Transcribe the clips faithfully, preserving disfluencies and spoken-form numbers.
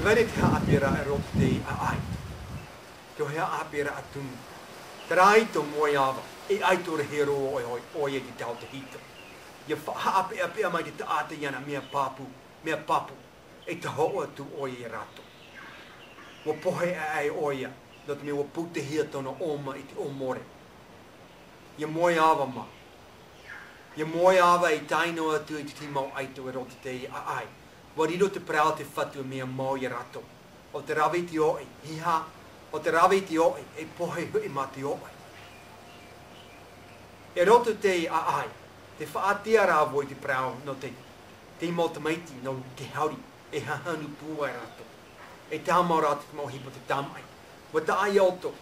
Haere te haʻapiʻiraʻa i roto i te ʻāʻai. Te haʻapiʻiraʻa tumu. Terā ʻaito moeava, e ʻaito rahi roa ʻoia, ʻoia i te tau tahito. ʻIa fa-, haʻapeʻapeʻa mai te taʻata iāna, mea pāpū, mea pāpū, e tahoʻo atu ʻoia ia rātou. ʻUa pohe aʻe ʻoia, nō te mea ʻua pūtehia tōna ʻōma i te ʻōmore. ʻIa moeava mā. ʻIa moeava e tae noa atu i te tahi mau ʻaito i roto i te ʻāʻai. ʻUa riro te parau a te Fatu e mea mau ia rātou. ʻO te rave i te oʻe, hihā, ʻo te rave i te oʻe, e pohe hoʻi mā te oʻe. I roto i te ʻāʻai, te faʻaʻite ra vau i te parau nō te, te mau tamaiti, nō Kehauri, e hahanu pūai rātou. E tāmau rātou te mau ʻohipa o te tamaʻi. ʻUa taʻa ia ʻoutou.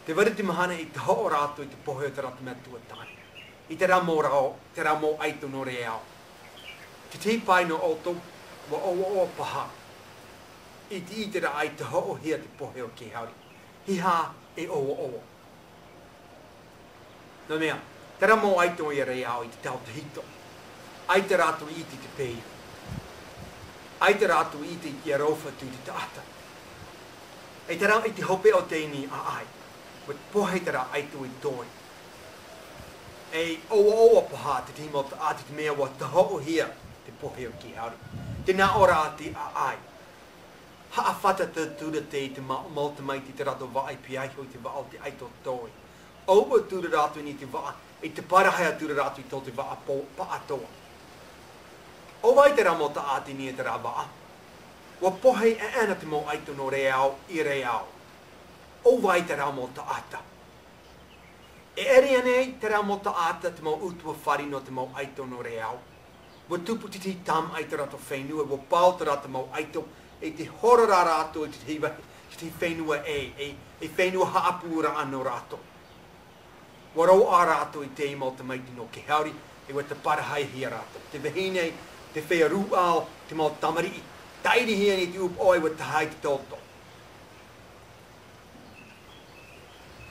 Tē vai ra te mahana i tahoʻo rātou i te pohe o te rātou metua tāne. I terā mau reo, terā mau ʻaito nō Reao. Te tahi pae nō ʻoutou, ʻua ʻoaʻoa paha. I te, i terā ʻaita hoʻohia te pohe o Kehauri. Hihā e ʻoaʻoa. Nō te mea, terā mau ʻaito ia Reao i te tau tahito. ʻAita rātou i ʻite i te peu. ʻAita rātou i ʻite i te aroha atu i te taʻata. E terā i te hopeʻa o teie nei ʻāʻai. ʻUa pohe terā ʻaito i toe. E ʻoaʻoa paha te tahi mau taʻata i te mea ʻua tahoʻohia te pohe o Kehauri. Tē nā ʻō ra te ʻāʻai. Haʻafata atu ra te, te mau, mau tamaiti i te rātou vaʻa i pihaʻi iho i te vaʻa o te ʻaito toe. ʻOua atu ra rātou i niʻa i te vaʻa, e te parahi atu ra rātou i tō te vaʻa pō, paʻatoʻa. ʻO vai terā mau taʻata i niʻa i terā vaʻa? ʻUa pohe aʻena te mau ʻaito nō Reao i Reao. ʻO vai terā mau taʻata? E ʻere ānei terā mau taʻata te mau ʻutuāfare nō te mau ʻaito nō Reao? ʻUa tupu te tahi tamaʻi i tō rātou fenua, ʻua pau tō rātou mau ʻaito, e te hora ra rātou i te tahi vahi, te tahi fenua ʻē, e, e fenua haʻapūraʻa nō rātou. ʻUa roaʻa rātou i te mau tamaiti nō Kehauri, e ʻua tāparahihia rātou. Te vahine, te feiā rūʻau, te mau tamariʻi, tāʻirihia nei te ʻūpoʻo, e ʻua tahaʻi te toto.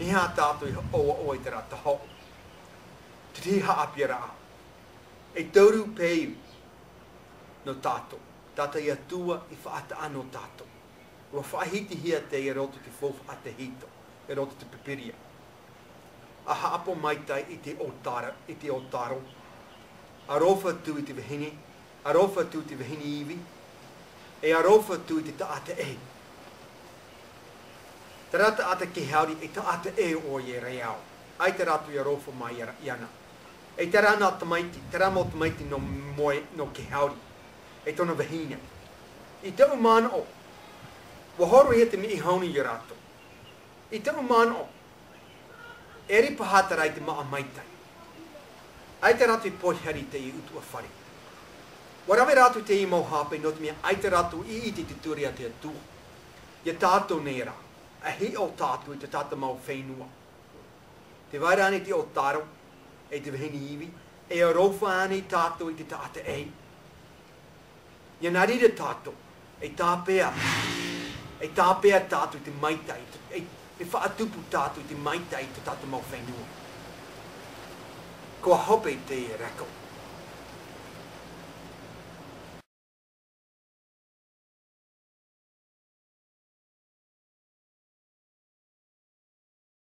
Nā hea tātou i ʻoaʻoa i terā tahoʻo? Te tahi haʻapiʻiraʻa. E toru peu nō tātou. Tātou i Atua i faʻataʻa nō tātou. ʻUa faʻahitihia teie i roto i te faufaʻa tahito, i roto i te Pīpīria. ʻA haʻapaʻo maitaʻi i te ʻōtaro, i te ʻōtaro. Aroha atu i te vahine, aroha atu i te vahine ivi, e aroha atu i te taʻata ʻē. Terā taʻata Kehauri, e taʻata ʻē ʻoia i Reao. ʻAita rātou i aroha mai ia, iāna. E terā nā tamaiti, terā mau tamaiti nō Moe, nō Kehauri, e tōna vahine. I taua manaʻo, ʻua horohia te mihi hau nui ia rātou. I taua manaʻo, e ʻere paha terā i te māʻa maitaʻi. ʻAita rātou i pohe rahi i te ʻutuāfare. ʻUa rave rātou i te mau hape, nō te mea ʻaita rātou i ʻite i te ture a te Atua. Ia tātou nei rā, ʻa hiʻo tātou i tō tātou mau fenua. Tē vai ra ānei te ʻōtaro, e te vahine ivi, e aroha ānei tātou i te taʻata ʻē. Ia nā reira tātou, e tāpeʻa, e tāpeʻa tātou i te maitaʻi, e, e faʻatupu tātou i te maitaʻi i tō tātou mau fenua. ʻUa hope te rākau.